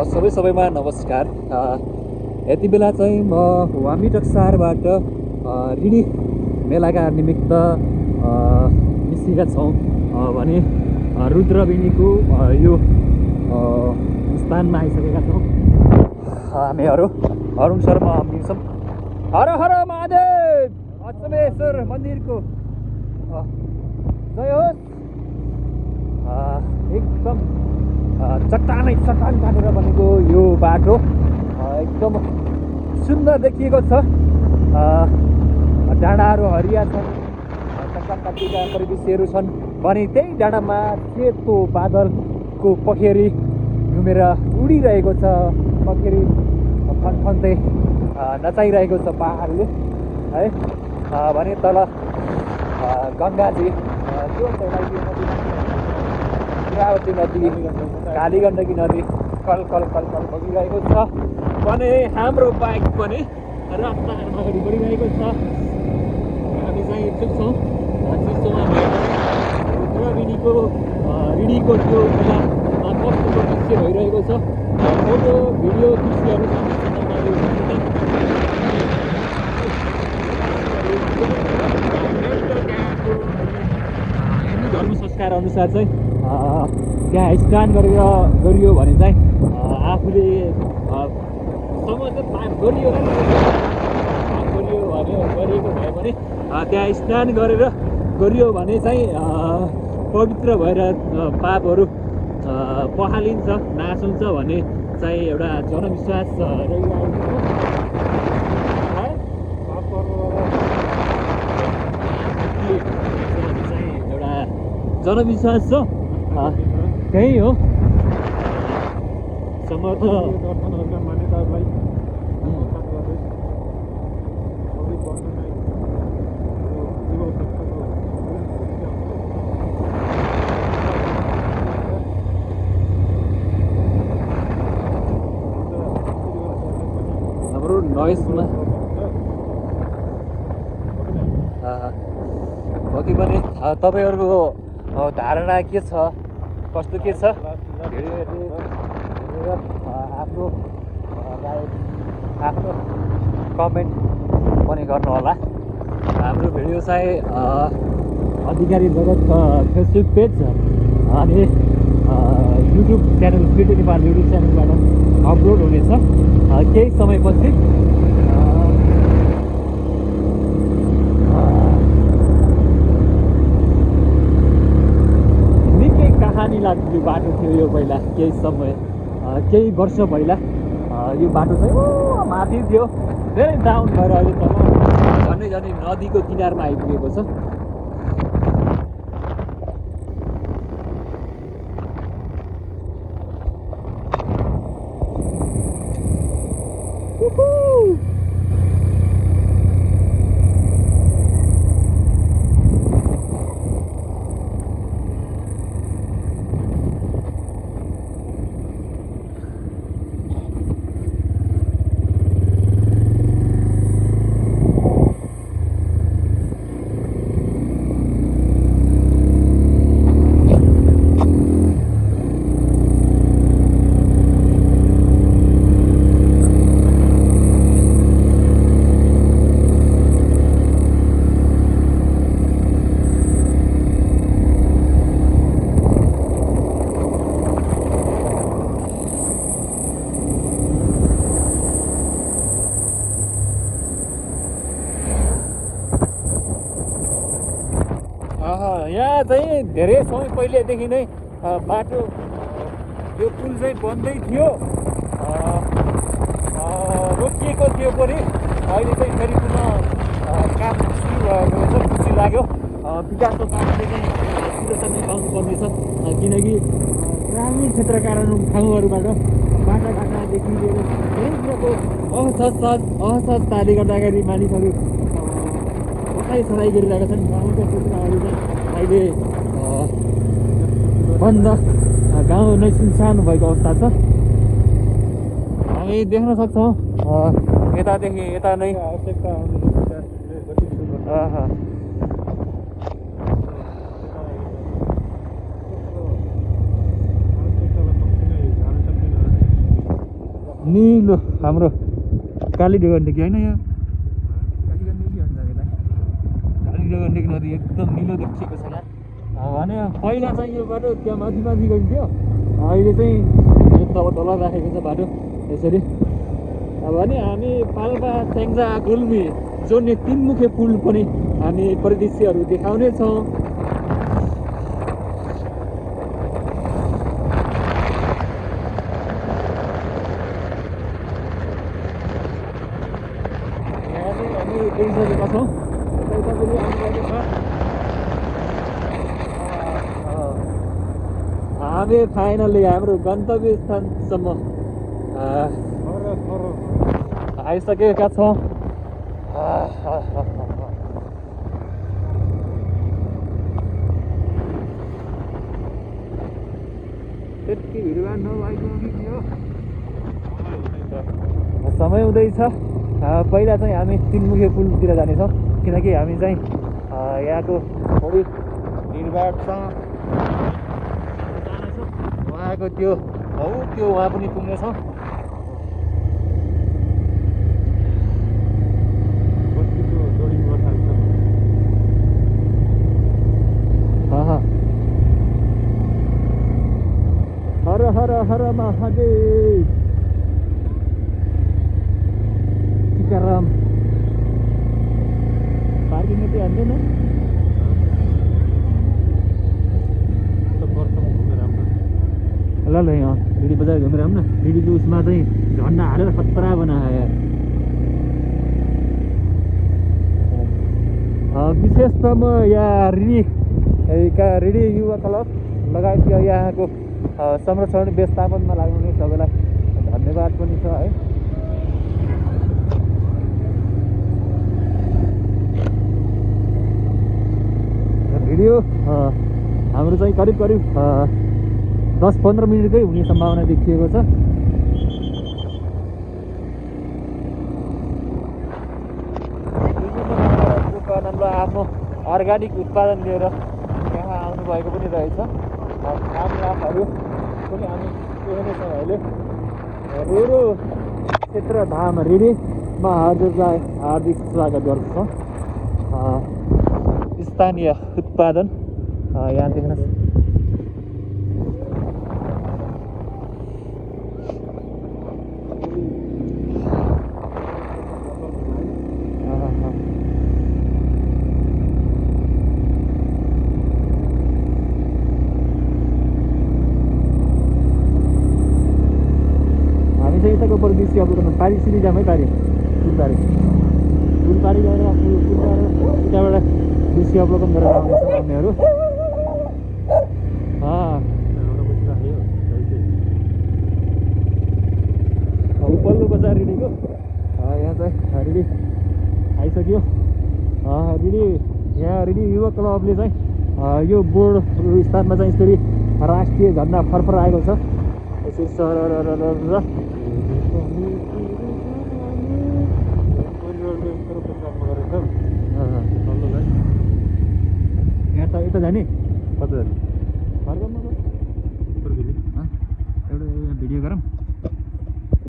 सबैमा नमस्कार। यति बेला चाहिँ म वामीटक सहरबाट रिडी मेलाका निमित्त निस्केका छौँ भने रुद्रवेणीको यो स्थानमा आइसकेका छौँ। हामीहरू अरुण शर्मा हम्किन्छौँ। हर हर महादेव अचमेश्वर मन्दिरको जय होस्। एकदम चट्टान काटेर बनेको यो बाटो एकदम सुन्दर देखिएको छ। डाँडाहरू हरिया छन्, चट्टान काटिएका परिदृश्यहरू छन् भने त्यही डाँडामा सेतो बादलको पखेरी घुमेर उडिरहेको छ। पखेरी फन्फन्दै नचाइरहेको छ पहाडले है। भने तल गङ्गाजी इन्द्रावती नदी, कालीगण्डकी नदी कल कल कल कल बगिरहेको छ भने हाम्रो बाइक पनि रास्तामा अगाडि बढिरहेको छ। हामी चाहिँ इच्छुक छौँ चिसोमा रुद्रवेणीको रिडीको त्यो मेलामा कस्तो दृश्य भइरहेको छ। फोटो भिडियो दृश्यहरू हिन्दू धर्म संस्कार अनुसार चाहिँ त्यहाँ स्नान गरियो भने चाहिँ आफूले समझ गरियो गरिएको भयो भने त्यहाँ स्नान गरियो भने चाहिँ पवित्र भएर पापहरू पखालिन्छ, नाश हुन्छ भन्ने चाहिँ एउटा जनविश्वास रहिरहेको चाहिँ एउटा जनविश्वास छ। त्यही हो समर्थ मान्यताहरूलाई हाम्रो नोइजमा अघि पनि तपाईँहरूको धारणा के छ, कस्तो के छ आफ्नो आफ्नो कमेन्ट पनि गर्नु होला। हाम्रो भिडियो चाहिँ अधिकारी जगत फेसबुक पेज अनि YouTube channel creative Nepal YouTube च्यानलबाट अपलोड हुनेछ केही समयपछि। कहानी लाग्यो बाटो थियो यो पहिला, केही वर्ष पहिला यो बाटो चाहिँ माथि थियो, धेरै डाउन भएर अहिले तल झन्डै नदीको किनारमा आइपुगेको छ। यहाँ चाहिँ धेरै समय पहिलेदेखि नै बाटो यो पुल चाहिँ बन्दै थियो, रोकिएको थियो पनि। अहिले चाहिँ फेरि पुनः काम सुरु भएको छ, खुसी लाग्यो। विकासको कामदेखि सुरक्षा नै पाउनुपर्नेछ किनकि ग्रामीण क्षेत्रका ठाउँहरूबाट बाटाघाटादेखि लिएर धेरै कुराको असहजताले गर्दाखेरि मानिसहरू सराई गरिरहेका छन्। गाउँका क्षेत्रहरू चाहिँ अहिले बन्द, गाउँ नै सुनसान भएको अवस्था छ। हामी देख्न सक्छौँ यतादेखि यता नै निलो हाम्रो कालीडगण्डकी होइन यहाँ कालीगण्डकी भन्छ यसलाई कालीडगण्डकी नदी एकदम निलो देखिएको छ यहाँ भने पहिला चाहिँ यो बाटो त्यहाँ माथि माथि गइन्थ्यो अहिले चाहिँ यो तल तल राखेको छ बाटो यसरी भने हामी पाल्पा टेङ्जा गुल्मी जोड्ने 3 मुखे पुल पनि हामी परिदृश्यहरू देखाउने छौँ यहाँ चाहिँ हामी देखिसकेका छौँ यता पनि आउनुभएको छ हामी फाइनली हाम्रो गन्तव्य स्थानसम्म आइसकेका छौँ त्यति भिडभाड नभएको समय हुँदैछ पहिला चाहिँ हामी 3 मुखे पुलतिर जानेछौँ किनकि हामी चाहिँ यहाँको थोरै भिडभाडसँग जानेछौँ उहाँको त्यो उहाँ पनि पुग्नेछौँ हर हर हर महादेव टीकाराम पार्किङ यति हान्दैन ल ल यहाँ भिडी बजार घुमेर आउँ न भिडीको उसमा चाहिँ झन्डा हालेर खतरा बनायो यार विशेष त म यहाँ रिडी युवा क्लब लगायत यहाँको संरक्षण व्यवस्थापनमा लाग्नुहुने सबैलाई धन्यवाद पनि छ है भिडियो हाम्रो चाहिँ करिब 10-15 मिनटकै हुने सम्भावना देखिएको छ आफ्नो अर्ग्यानिक उत्पादन लिएर यहाँ आउनुभएको पनि रहेछ कामयाबहरू पनि हामी देख्नेछौँ अहिले रोरो क्षेत्र धाम रिडीमा हजुरलाई हार्दिक स्वागत गर्दछौँ स्थानीय उत्पादन यहाँ देख्न यताको परिदृश्य अवलोकन पारी सिरी जाम है पारी पुलपारी गएर उताबाट दृश्य अवलोकन गरेर आउनेछन् आउनेहरू उपल्लो बजार रिडीको यहाँ चाहिँ रिडी आइसक्यो यहाँ रिडी युवा क्लबले चाहिँ यो बोर्ड स्थानमा चाहिँ यसरी राष्ट्रिय झन्डा फरफराएको छ यसरी सरर यता जाने कता जाने एउटा भिडियो गरौँ